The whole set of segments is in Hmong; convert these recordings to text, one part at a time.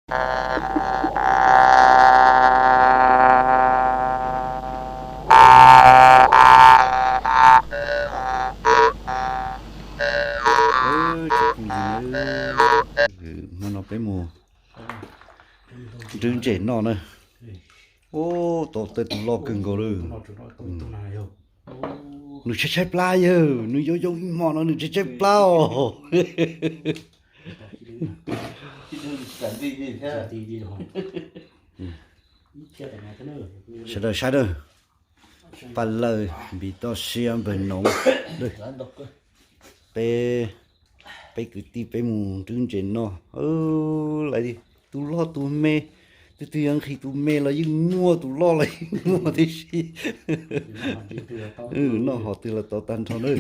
Hmo no peb mus nrwb ntses noj na. Ub, tau tej tus loj kawg nkaus lawm. Nws tshaib tshaib plab yawg, nws yuav yoo ib hmo no nws tshaib tshaib plab os. Sawv daws saib na, paj lawj npis toj siab npawg Noov, peb, peb kwv tij peb mus nrwb ntses noj. Lawv tus loj tus me, twg twg yuav nqhis tus me los yeej muaj, tus loj los yeej muaj tib si. Noj hom twg los tau tag nrho na.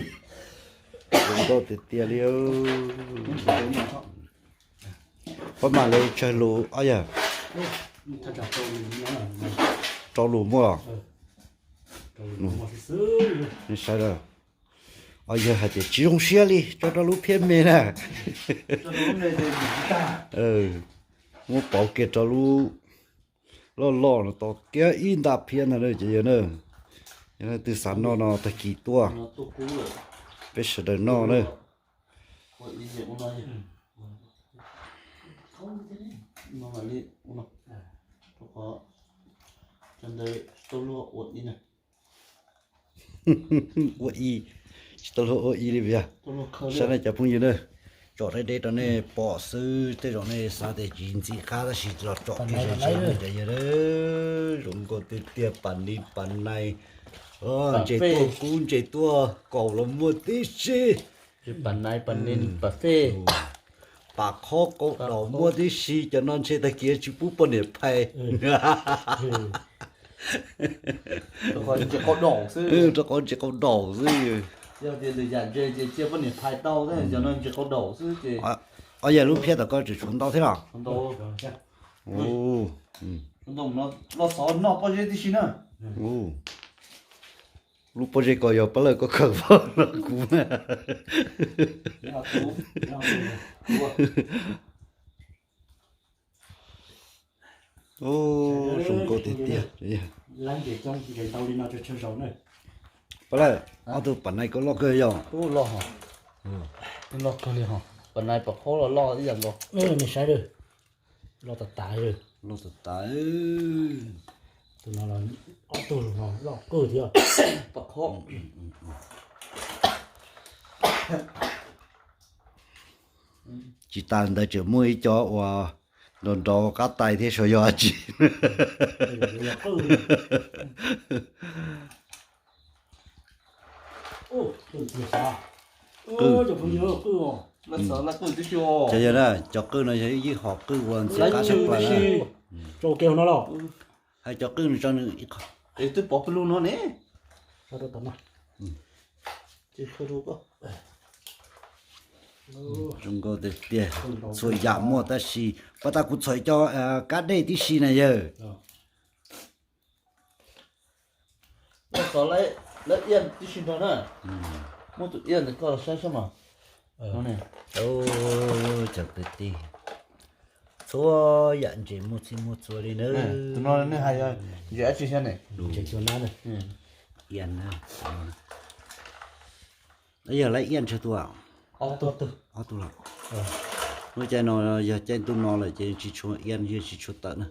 Zoo nkauj tiag tiag li. Pab mam li tsawg lus os yawg? Rau lus muaj los? Nej saib os, yawg hais tias tsis zoo siab li, tso rau lub phiab me na. Muab pauv kiag rau lub loj loj no tau kiag ib nta phiab ntag na cov yawg na. Yog leej twg xav noj no tag kis tuaj, peb sawv daws noj na. Ua ib, tsis tau luag ua ib li yog. Saib nej cov phooj ywg na, tsom deb deb rau nej pom xwb, tej zaum nej xav tias tsis ntxim qab tab sis los tsom kiag seb cov yawg, zoo nkauj tiag tiag, pas ni pas nai, ntses tuaj kub ntses tuaj kaus los muaj tib si. Pas nai pas ni pas fej, pas qhob kaus daus muaj tib si, cov no ntshe tag kis tsis pub poj niam phais. Rau qhov ntses qaub daus xwb. Yog tias lwm yam ntses ces cia poj niam phais tau, cov no ntses qaub daus xwb ces. Os, yog lub phiab tom koj tseem tshuav ntau thiab los? Los xov noj pob zeb tib si na. Lub pob zeb ko yog pab lawj koj khaws pab los kuv na. Zoo nkauj tiag tiag. Pab lawj, ob tug pas nai koj loj kawg yog? Loj kawg li ho. Pas nai pas qhob los loj ib yam nkaus. Nej saib, loj tas tas. Loj tas tas. Tus no ob tug no loj kawg thiab. Pas qhob. Tsis tas ntawd tseem muaj ib co uas nrov nrov qab tais thiab, xyov yog dab tsi. Qwj. Cov yawg na, cov qwj no yog ib hom qwj uas ntxim qab tshaj plaws na. Hais cov qwj no tso nws ib qho. Twb pov pw lug no ne. Zoo nkauj tiag tiag, txhua yam muaj tab sis pas tas kuv txhom cov kab dej tib si na yawg. Lawv iaj tib si nrog na. Muab tus iaj ntawd koj los saib saib mas. Cov kwv tij, txhua yam ntses muaj txhij muaj txhua li na. Tus no nej hais ntses dab tsi thiab ne? Ntses cua nab. Iaj na. Yog lawv iaj ntshe tua ob tug los. Lub caij no yog caij ntuj no lawm ces tsis tshua iaj, tsis tshua tawm na.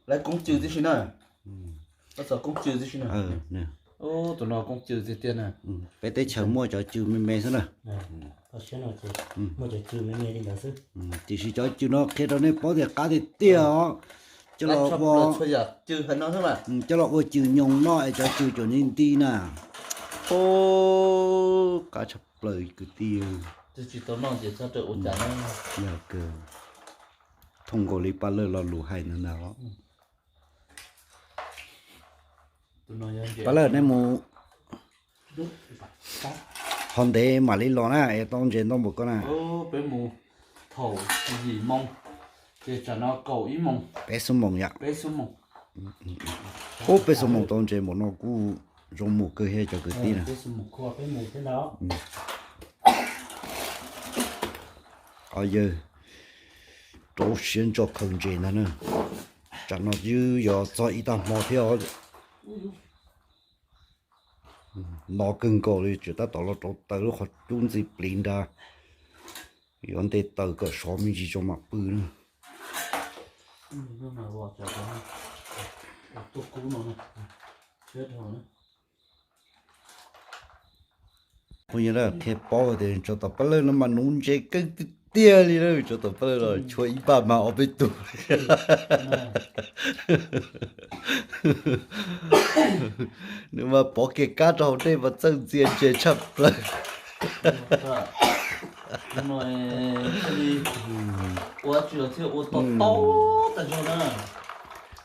Lawv koob cw tib si na. Koob cw tib si na. Tus no koob cw tiag tiag na. Peb teb chaws muaj cov cw me me xwb na. Tiam sis cov cw no qhia rau nej paub tias qab tiag tiag os. Coj los ua, coj los ua cw nyoos noj es cov cw tseem nti nti na. Qab tshaj plaws kwv tij. Thooj nkaus li pab lawj lo lus hais ntawd ntag. Pab lawj, nej mus ho ntev mam li los na, es tau ntses ntau npaum koj na. Peb mus thaum yim moo, ces tsam no kaum ib moos. Peb xuab moos yom. Peb xuab moos. Ub, peb xuab moos tau ntses npaum no kuj Zoo mus kawg thiab cov kwv tij na. Qhov yawg rau siab ntso khaws ntses ntag na. Tsam no twb yuav txog ib tag hmo thiab os. No kawg nkaus li, tseem tab tom los rau taws lub qhov cub ntxi pliv nrad. Yuav nte taws kom sov me ntsis tso mam pw na. Qhia paub tias tsov tom paj lawg no mas nuv ntses keej tiag tiag li na, tsov tom paj lawg los tshuav ib paj mas ob peb tug. Nws mas pov kiag kab rau hauv dej mas txawj ntxias ntses tshaj plaws.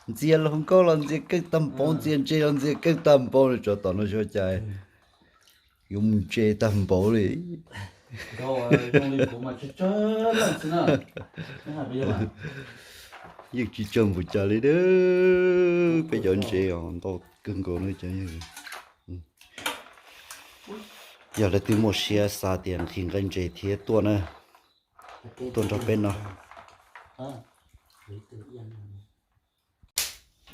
Ntxias hluas nkauj los ntxias keej tag npaum, ntxias ntses los ntxias keej tag npaum li, tsov tom no xyov cas yuav mus ntse tag npaum li. Yeej tsis tsawg npaum cas li, peb cov ntses os ntau kawg nkaus na cov. Yog leej twg muaj siab xav tias nqhis nqaij ntses thiab tuaj na, tuaj nrog peb no.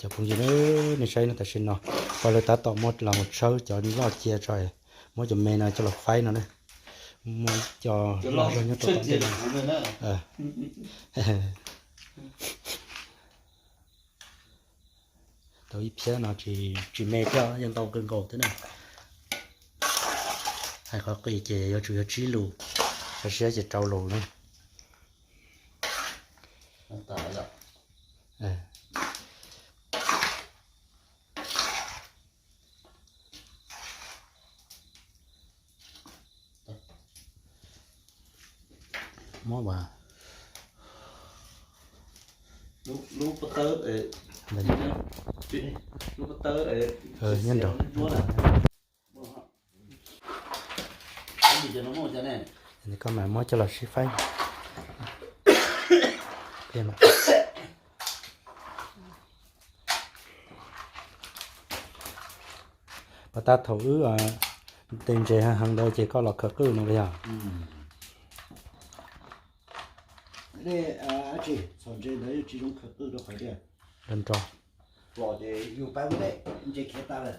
Cov phooj ywg, nej saib no, tam sim no pog lawg tab tom muab los mus tshawb cov loj cia tso, muab cov me no coj los faib no na. Muab cov loj zog nyob rau tom ntej no. Tau ib phiab no tsis me thiab, yeej ntau kawg nkaus thiab na. Hais qhov qis ces yuav tsum yog tsib lus, xyov siab ces rau lus na. Muab vas. Lub pob tawb, lub pob tawb nyob nraud. Koj mam muab coj los sib faib. Pas tas thaum wb tej ntses heev ntawd ces koj los khaws qwj no yog. Txhom ntses ntawd yeej tsis zoo khaws qwj rau qhov tias nrog pom ces yus pab ntej ntses khiav tas lawm.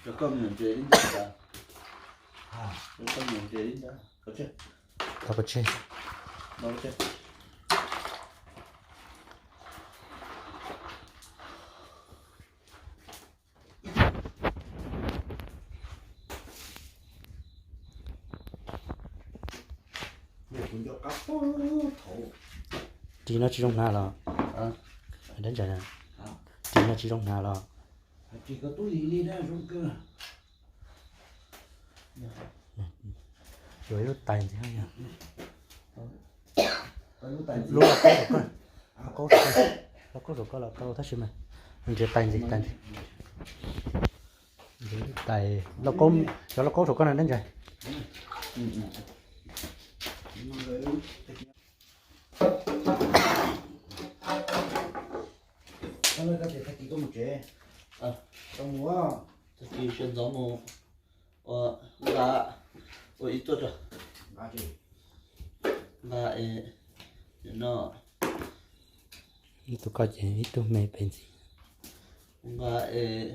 Rau koj mus ntses li ntawd, rau koj mus ntses li ntawd. Tau pov tseg. Ris no tsis zoo hnav los? Dab ntsa, ris no tsis zoo hnav los? Yuav ib lub tais ntxiv, lub lauj kaub saum koj, lauj kaub saum koj los tau tab sis mas nrhiav tais ntxiv, tais ntxiv. Nrhiav tais, lauj kaub, cov lauj kaub saum koj no dab ntsa. Tag kis koj mus tsev, tag kis sawv ntxov mus ua nqa, ua ib tuaj rau nqa es no. Ib tug koj ces ib tug me pes ntxiv. Nqa es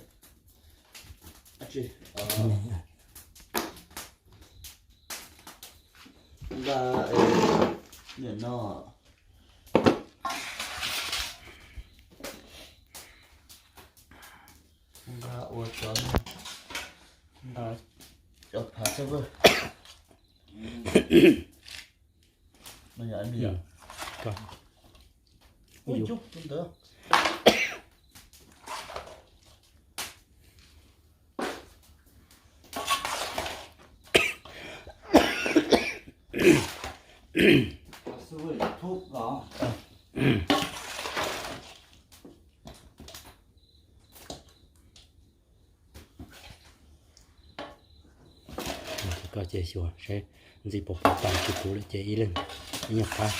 nqa es niam no. Nqa ua cov, nqa cov phav xab vwj. Koj cia xyuas saib ntxim pom pom tais tsis puv lawm ces ib leeg ib nyuag qab.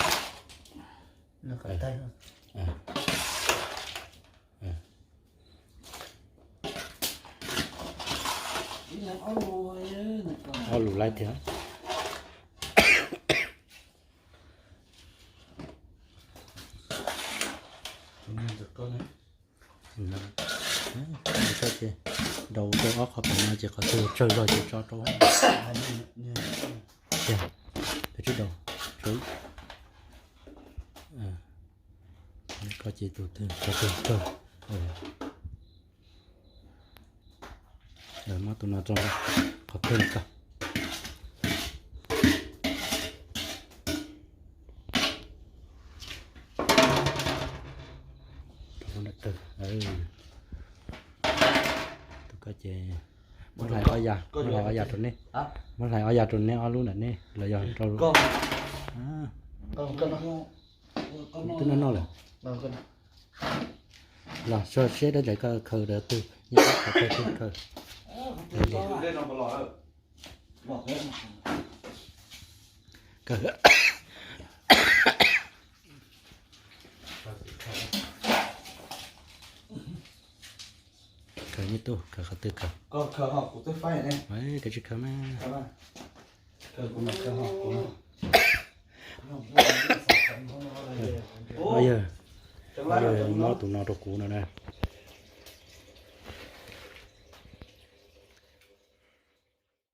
Ob lus laib thiab. Ces daus rau ob qhov pem no ces qhov twg tsawg zog ces tso rau. Ces peb tsib daus rau. Koj ces tus twg, tus twg tsawg. Lawv muab tus no rau qhov twg no koj. Tus koj ces muab hlais ob yam, muab hlais ob yam rau nej, muab hlais ob yam rau nej ob lub ntawm nej los yog rau twb noj noj lawm. Los so siab dab ntawd koj khaws rawv twg, nyiam khaws twg khaws. Khaws nyiaj tub, khaws qhov twg khaws. Koj tsis khaws mas. Yog, yog mob tus no rau kuv no na.